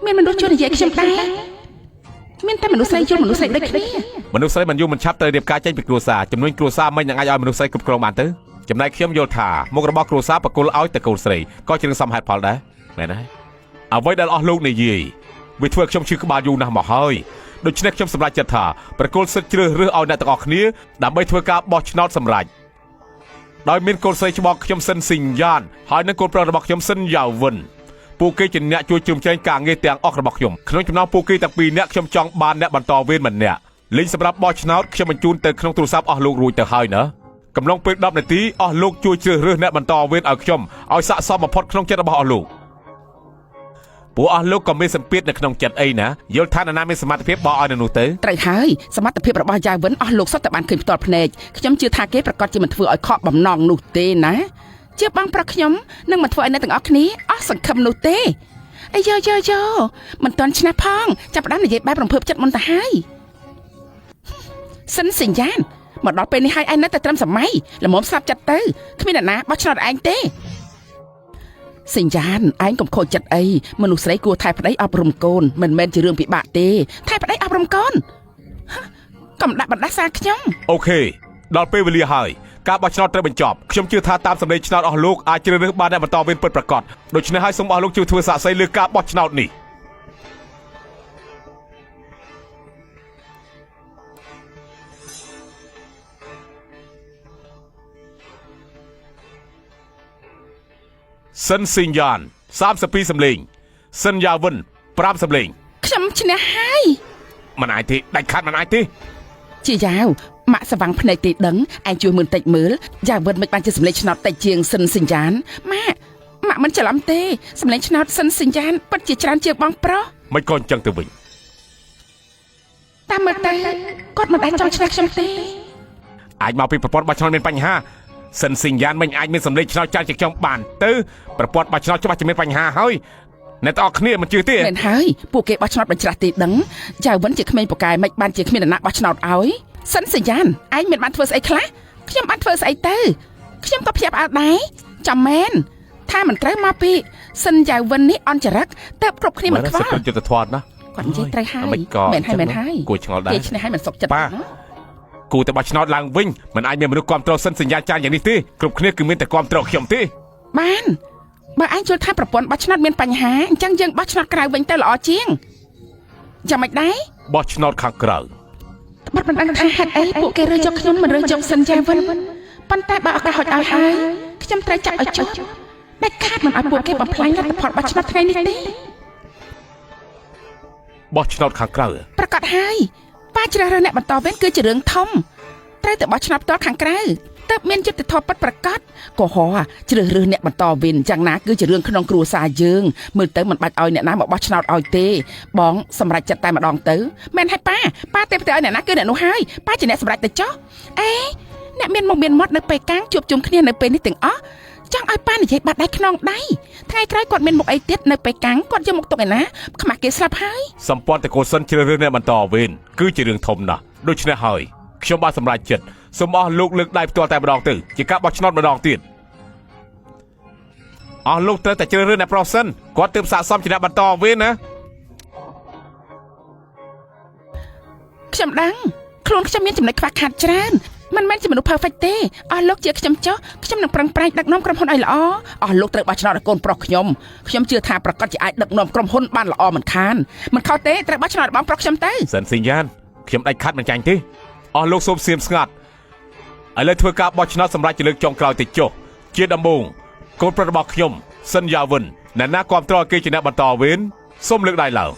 មានមនុស្សជួយនិយាយខ្ញុំដែរមានតែមនុស្សស្រីយល់មនុស្សស្រីដូចគ្នា មនុស្សស្រីមិនយូរមិនឆាប់ត្រូវរៀបការចេញពីគ្រួសារចំនួនគ្រួសារមិននឹងអាចឲ្យមនុស្សស្រីគ្រប់គ្រងបានទៅចំណែកខ្ញុំយល់ថាមុខរបស់គ្រួសារប្រគល់ឲ្យតកូលស្រីក៏ជារឿងសមហេតុផលដែរមែនទេអ្វីដែលអស់លោកនិយាយវាធ្វើឲ្យខ្ញុំឈឺក្បាលយូរណាស់មកហើយដូច្នេះខ្ញុំសម្រេចចិត្តថាប្រគល់សិទ្ធិជ្រើសរើសឲ្យអ្នកទាំងអស់គ្នាដើម្បីធ្វើការបោះឆ្នោតសម្រេចដោយមានកូនស្រីច្បងខ្ញុំសិនស៊ីងយ៉ានហើយនិងកូនប្រុសរបស់ខ្ញុំសិនយ៉ាវិនពួកគេជាអ្នកជួយជ្រោមជ្រែងការងារទាំងអស់របស់ខ្ញុំក្នុងចំណោមពួកគេទាំងពីរនាក់ខ្ញុំចង់បានអ្នកបន្តវេនម្នាក់លីងសម្រាប់បោះឆ្នោតខ្ញុំបញ្ជូនទៅក្នុងទូរស័ព្ទអស់លោករួចទៅហើយណាកំឡុងពេល10នាទីអស់លោកជួយជ្រើសរើសអ្នកបន្តវេនឲ្យខ្ញុំឲ្យស័ក្តិសមបំផុតក្នុងចិត្តរបស់អស់លោកពួកអស់លោកក៏មានសម្ពាធនៅក្នុងចិត្តអីណាយល់ថានរណាមានសមត្ថភាពបោះឲ្យនៅនោះទៅ ត្រូវហើយសមត្ថភាពរបស់យ៉ាវិនអស់លោកសុទ្ធតែបានឃើញផ្ទាល់ភ្នែកខ្ញុំជឿថាគេប្រកាសជាមិនធ្វើឲ្យខកបំណងនោះទេណាជាបងប្រុសខ្ញុំនឹងមិនធ្វើឲ្យអ្នកទាំងអស់គ្នាអស់សង្ឃឹមនោះទេអាយ៉ូយ៉ូយ៉ូមិនទាន់ឈ្នះផងចាប់ផ្ដើមនិយាយបែបរំភើបចិត្តមុនទៅហើយសិនសញ្ញានមកដល់ពេលនេះហើយឯងនៅតែត្រឹមសម័យល្មមស្លាប់ចិត្តទៅគ្មានអ្នកណាបោះឆ្នោតឯងទេសញ្ញានឯងកុំខូចចិត្តអីមនុស្សស្រីគួរថែប្តីអប់រំកូនមិនមែនជារឿងពិបាកទេថែប្តីអប់រំកូន កំដាក់បណ្ដាសាខ្ញុំ OK ដល់ពេលវេលាហើយការបោះឆ្នោតត្រូវបញ្ចប់ខ្ញុំជឿថាតាមសម្លេងឆ្នោតអស់លោកអាចជ្រើសរើសបានអ្នកបន្តវេនពិតប្រាកដដូច្នេះហើយសូមអស់លោកជួយធ្វើសាក្សីលើការបោះឆ្នោតនេះសិនស៊ីងយ៉ាន32សម្លេងសិនយ៉ាវិន5សម្លេង ខ្ញុំឈ្នះហើយ មិនអាចទេដាច់ខាតមិនអាចទេ ជាយ៉ាវម៉ាក់ស្វាំងភ្នែកទេដឹងឯងជួយមើលតិចមើលយ៉ាវិនមិនបានជាសម្លេងឆ្នោតតិចជាងសិនសញ្ញានម៉ាក់ម៉ាក់មិនច្រឡំទេសម្លេងឆ្នោតសិនសញ្ញានពិតជាច្រើនជាងបងប្រុស មិនក៏អញ្ចឹងទៅវិញ តាមមើលទៅគាត់មិនដែលចង់ឈ្នះខ្ញុំទេ អាចមកពីប្រព័ន្ធបោះឆ្នោតមានបញ្ហាសិនស៊ីងយ៉ានមិនអាចមានសម្លេងឆ្នោតច្រើនជាងខ្ញុំបានទៅប្រព័ន្ធបោះឆ្នោតច្បាស់ជាមានបញ្ហាហើយអ្នកទាំងអស់គ្នាមិនជឿទេ មែនហើយពួកគេបោះឆ្នោតបញ្ច្រាស់ទេដឹងយ៉ាវិនជាក្មេងពូកែមិនបានជាគ្មានអ្នកណាបោះឆ្នោតឲ្យសិនសញ្ញានឯងមានបានធ្វើស្អីខ្លះខ្ញុំបានធ្វើស្អីទៅខ្ញុំក៏ភ្ញាក់ផ្អើលដែរចាំមែនថាមិនត្រូវមកពីសិនយ៉ាវិននេះអន់ចរិតទៅគ្រប់គ្នាមិនខ្វ សិ ល់ ទ្ធិយុត្តិធម៌ណាស់ គាត់និយាយត្រូវហើយ មិនក៏ មែនហើយមែនហើយ គួរឆ្ងល់ដែរ គេឈ្នះហើយមិនសុខចិត្ត ប៉ា ទេណា គួរតែបោះឆ្នោតឡើងវិញមិនអាចមានមនុស្សគ្រប់គ្រងសិនសញ្ញាចានយ៉ាងនេះទេគ្រប់គ្នាគឺមានតែគ្រប់គ្រងខ្ញុំទេ បានបើឯងយល់ថាប្រព័ន្ធបោះឆ្នោតមានបញ្ហាអញ្ចឹងយើងបោះឆ្នោតក្រៅវិញទៅល្អជាងយ៉ាងម៉េចដែរប ោះឆ្នោតខាងក្រៅ ត្បិតមិនដឹងថាហេតុអីពួកគេរើសយកខ្ញុំមិនរើសយកសិនយ៉ាវិនប៉ុន្តែបើឱកាសហុចឲ្យហើយខ្ញុំត្រូវចាប់ឲ្យជាប់ដាច់ខាតមិនឲ្យពួកគេបំផ្លាញលទ្ធផលបោះឆ្នោតថ្ងៃនេះទេ បោះឆ្នោតខាងក្រៅ ប្រកាសហើយប៉ាជ្រើសរើសអ្នកបន្តវេនគឺជារឿងធំត្រូវតែបោះឆ្នោតផ្ទាល់ខាងក្រៅទើបមានយុត្តិធម៌ពិតប្រាកដក៏ហោះជ្រើសរើសអ្នកបន្តវេនយ៉ាងណាគឺជារឿងក្នុងគ្រួសារយើងមើលទៅមិនបាច់ឲ្យអ្នកណាមកបោះឆ្នោតឲ្យទេបងសម្រេចចិត្តតែម្ដងទៅមែនហើយប៉ាប៉ាទេផ្ទះឲ្យអ្នកណាគឺអ្នកនោះហើយប៉ាជាអ្នកសម្រេចទៅចុះអេអ្នកមានមុខមានមាត់នៅពេលកាំងជួបជុំគ្នានៅពេលនេះទាំងអស់ចង់ឲ្យប៉ានិយាយបាត់ដៃខ្នងដៃថ្ងៃក្រោយគាត់មានមុខអីទៀតនៅពេលកាំងគាត់យកមុខទុកឯណាខ្មាស់គេស្លាប់ហើយ សម្ព័ន្ធតកូលសិនជ្រើសរើសអ្នកបន្តវេនគឺជារឿងធំណាស់ដូច្នេះហើយខ្ញុំបានសម្រេចចិត្តសូមអស់លោកលើកដៃផ្ទាល់តែម្ដងទៅជាការបោះឆ្នោតម្ដងទៀតអស់លោកត្រូវតែជ្រើសរើសអ្នកប្រុសសិនគាត់ទើបស័ក្តិសមជាអ្នកបន្តវេនណា ខ្ញុំដឹងខ្លួនខ្ញុំមានចំណុចខ្វះខាតច្រើនមិនមែនជាមនុស្ស perfect ទេអស់លោកជាខ្ញុំចុះខ្ញុំនឹងប្រឹងប្រែងដឹកនាំក្រុមហ៊ុនឲ្យល្អអស់លោកត្រូវបោះឆ្នោតឲ្យកូនប្រុសខ្ញុំខ្ញុំជឿថាប្រកាសជាអាចដឹកនាំក្រុមហ៊ុនបានល្អមិនខានមិនខុសទេត្រូវបោះឆ្នោតឲ្យបងប្រុសខ្ញុំទៅ សិនស៊ីងយ៉ានខ្ញុំដាច់ខាត់មិនចាញ់ទេអស់លោកសូមសៀមស្ងាត់ឥឡូវធ្វើការបោះឆ្នោតសម្រាប់ជាលើកចុងក្រោយទៅចុះជាដំបូងកូនប្រុសរបស់ខ្ញុំសិនយ៉ាវិនអ្នកណាគ្រប់គ្រងគេជាអ្នកបន្តវេនសូមលើកដៃឡើង